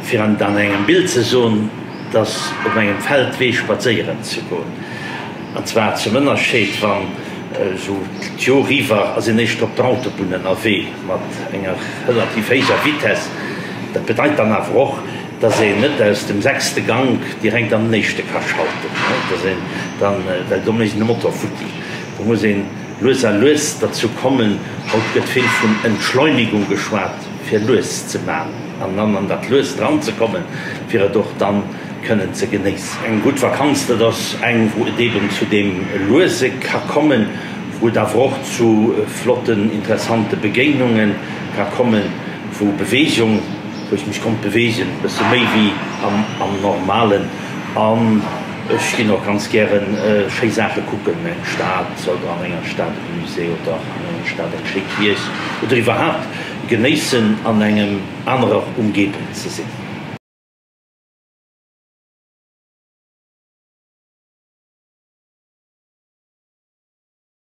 Fir an engem Bild ze soen, 't ass op engem Feldwee spadséieren ze goen. An zwar zum Ënnerscheed, wann esou d'Joer iwwer ass een éischter op der Autobunn ënnerwee mat enger relativ héijer Vitesse. Dat bedeit dann awer och, dass een net aus dem sechste Gank direkt an den éischte ka schalten, dass een dann, well do mécht een de Motor futti. Do muss een lues a lues derzou kommen. Haut gëtt vill vun Entschleunigung geschwat, fir lues ze man an dann an dat lues dran ze kommen, fir et och dann kënnen ze genéissen. Eng gutt Vakanz, dat ass eng, wou et eben zu deem Luese ka kommen, wou et awer och zu flotten, interessante Begéinunge ka kommen, wou Bewegung, wou ech mech konnt beweegen, e bësse méi wéi am Normalen. An ech ginn och ganz gären schéi Saache kucken, eng Stad oder an enger Stad e Musée oder an enger Stad eng schéi Kierch oder iwwerhaapt genéissen an engem anerer Umgebung ze sinn.